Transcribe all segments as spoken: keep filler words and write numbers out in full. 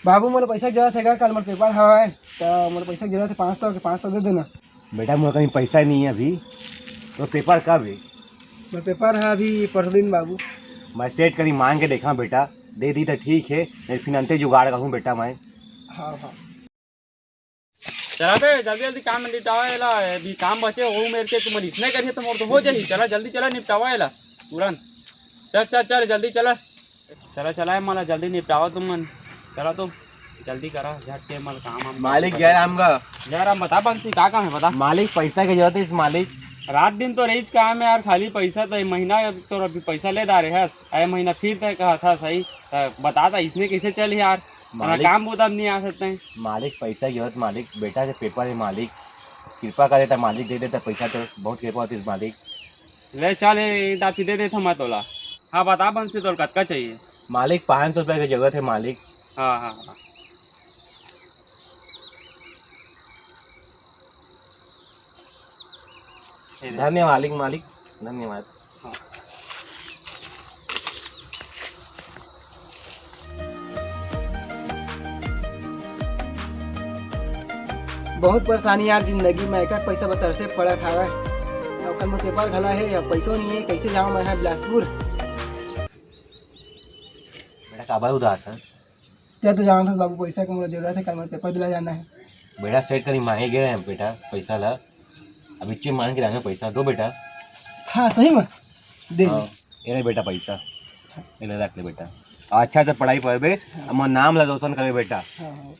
बाबू, मोला पैसा के जरूरत हे गा, कल मोर पेपर हवय, त मोला पैसा के जरूरत हे, पाँच सौ के, पाँच सौ दे देना। बेटा, मोर कनी पैसा नहीं है अभी, तो पेपर कब है? मोर पेपर है अभी परसों दिन बाबू। मैं सेठ कनी मांग के देखा बेटा, दे दी तो ठीक है, नहीं फिर अंते जुगाड़ करूँ बेटा मैं। हाँ, हाँ। चला बे, जल्दी जल्दी काम में निपटावा एला, अभी काम बचे हो मेरे के, तुमन इसने करिए तो मोर तो हो जाही। चला जल्दी चला, निपटावा एला तुरंत। चल चल चल, जल्दी चला। चला चला, ए मला जल्दी निपटावा तुमन। चला तो जल्दी करा, झट के मला काम वाम मालिक। जय राम गा। जय राम। बता बंसी, का काम है बता। मालिक, पैसा के जरूरत है इस मालिक। रात दिन तो रहीच काम है यार, खाली पैसा तो ए महीना तो अभी पैसा ले डारे हस, ए महीना फिर तय कहा था सही, त बता ता इसने कैसे चल यार। मालिक, काम बूता में नहीं आ सकते हैं। मालिक, पैसा की जरूरत मालिक, बेटा के पेपर है मालिक, कृपा कर देता मालिक, दे देता पैसा तो बहुत कृपा होती मालिक। ले चल, ए दाफी दे देता मैं तोला। हाँ बता बंसी, तोर कतका चाहिए? मालिक, पाँच सौ रुपया की जरूरत है मालिक। हाँ हाँ हाँ। ये दे। धन्यवाद मालिक, मालिक, धन्यवाद। हाँ। बहुत परेशानी यार जिंदगी में, एक एक पैसा बर तरसे पड़त हवय। अउ कल मोर पेपर घला हे, अब पैसो नहीं है, कैसे जाऊँ मैं यहाँ बिलासपुर? बेटा, काबर उदास है? तें तो जानत हस बाबू, पैसा के मोला जरूरत है, कल मोर पेपर दिला जाना है। बेटा, सेठ कनी मांगे गए हैं बेटा, पैसा ला। अब इच्चे मांग के लाने पैसा, दो बेटा। हाँ, सही में? दे हाँ, दे। ये ले बेटा पैसा, ये ले रख ले बेटा। अच्छा से पढ़ाई पढ़बे, हाँ। हमर नाम ला रोशन करबे बेटा। हाँ, हाँ।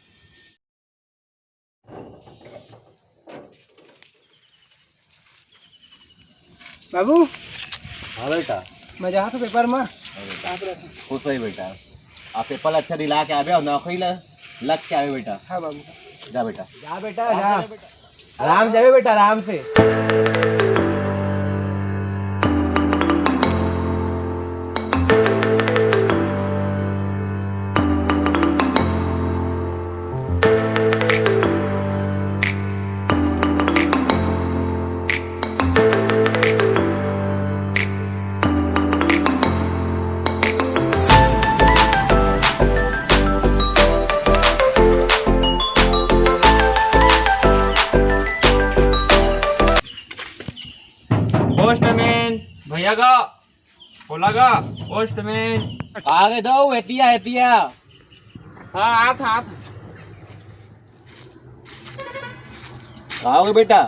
बाबू। हाँ बेटा। मैं जात हूँ पेपर में। हाँ बेटा। खुश होई बेटा। आप पेपर अच्छा दिला के आबे और नौकरी ला लग के आबे बेटा। हाँ बाबू। जा बेटा। जा बेटा, जा। आराम से आबे बेटा, आराम से। पोस्टमैन भैया गा, बोला गा, पोस्टमैन। आगे दो, एतिया, एतिया। हाँ, आत, आत। का होगे बेटा?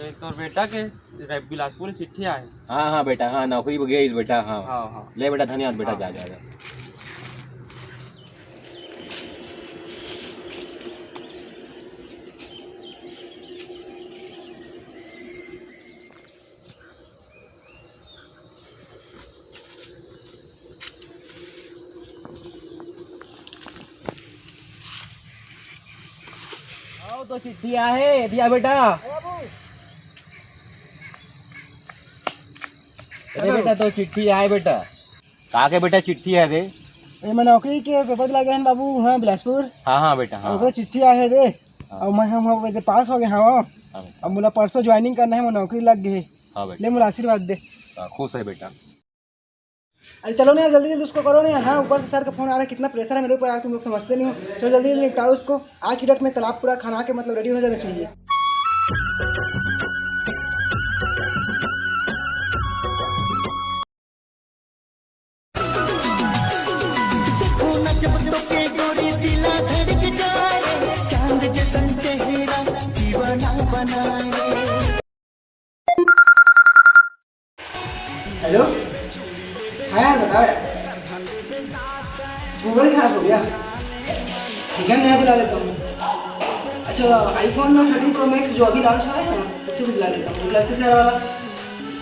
ए, तोर बेटा के रे-, बिलासपुर ले चिट्ठी आए। हाँ, हाँ बेटा, हाँ, नौकरी बर गे हे बेटा, हाँ। हाँ, हाँ। ले बेटा, धन्यवाद बेटा, हाँ। जा, जा, जा। आओ तो चिट्ठी आहे, दिया बेटा। अरे बेटा, तो चिट्ठी आहे बेटा। का के बेटा चिट्ठी आहे रे? ए, मैं नौकरी के पेपर दिला गए हैं बाबू, हाँ, बिलासपुर। हाँ, हाँ बेटा, हाँ। ओकर चिट्ठी आहे रे। हाँ। और मैं, हम, हम पास हो गए, हाँ। हाँ बेटा। अब मोला परसों ज्वाइनिंग करना है, मैं नौकरी लग गए। हाँ बेटा। ले मोला आशीर्वाद दे। हाँ, खुश है बेटा। अरे चलो ना यार, जल्दी जल्दी उसको करो ना यार। हाँ, ऊपर से सर का फोन आ रहा है, कितना प्रेशर है मेरे ऊपर यार, तुम लोग समझते नहीं हो। चलो जल्दी जल्दी निपटाओ उसको। आज की डेट में तालाब पूरा खाना के मतलब रेडी हो जाना चाहिए। हेलो। हाँ यार, बताओ यार। मोबाइल खराब हो गया। ठीक है, नया बुला लेता हूँ। अच्छा, आईफोन में थर्टीन प्रो मैक्स जो अभी लॉन्च हुआ है ना, उसे भी बुला लेता हूँ। लगता है सर वाला।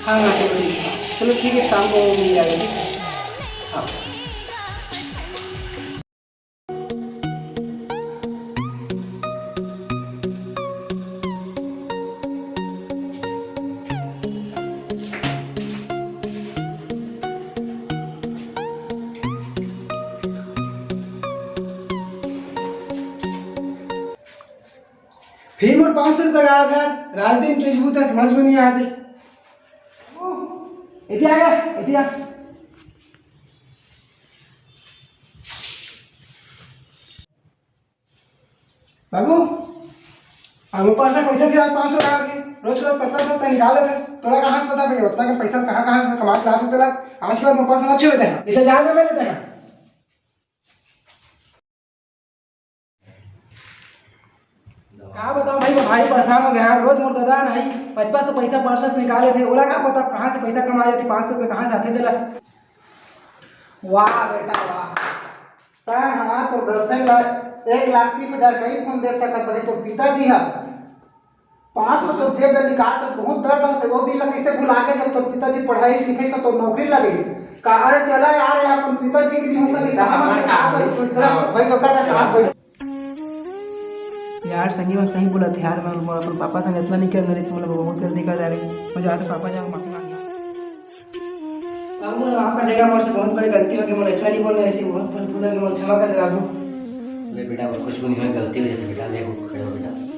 हाँ हाँ, चलो ठीक है। चलो ठीक है, शाम को मिल जाएगा, ठीक है? हाँ। फिर मोर पाँच सौ रुपया गायब यार। रात दिन केस बूता समझ में नहीं आते। एती आ गया, एती आ। बाबू, अब मोर पर्स से पैसा गिरा, पाँच सौ आ गे। रोज रोज पचपन सौ तैं निकाल लेथस, तोला कहाँ से पता भाई, ओतना कन पैसा कहाँ कहाँ से कमा के ला सकते ला? आज के बाद मोर पर्स ला छुए दे, इसे जान में मिले दे। का बताओ भाई, मैं भारी परेशान हो गया यार। रोज मोर ददा नहीं पचपन सौ पैसा पर्स से निकाल लेथे, ओला का पता कहाँ से पैसा कमा जाथे, पाँच सौ रुपये कहाँ से आथे तेला। वाह बेटा वाह, तैं हाँ तो गर्लफ्रेंड ला एक लाख तीस हजार का ही फोन दे सकत बने, तो पिताजी हा पाँच सौ तो जेब ले निकाल, तो बहुत दर्द होता है। वो दिन ला कैसे भुला के, जब तोर पिताजी पढ़ाई लिखे तो तोर नौकरी लगिस। का, अरे चला यार, ये अपन पिताजी के लिए हो सके, कहाँ मन के पास है, चला, भाई को कहता कहाँ बैठ। यार संगी, मैं सही बोलत यार, मैं, मैं अपन पापा संग इतना नहीं करना रही, मतलब बहुत गलती कर डाले। मैं जाता पापा जाओ माफी मांगना। बाबू, मोला माफ कर देगा, मोर से बहुत बड़ी गलती हो गई, मोला इतना नहीं बोलना रही, बहुत भूल हो गई, मोला क्षमा कर दे बाबू। अरे बेटा, और कुछ नहीं हो, गलती हो जाती बेटा, देखो खड़े हो बेटा।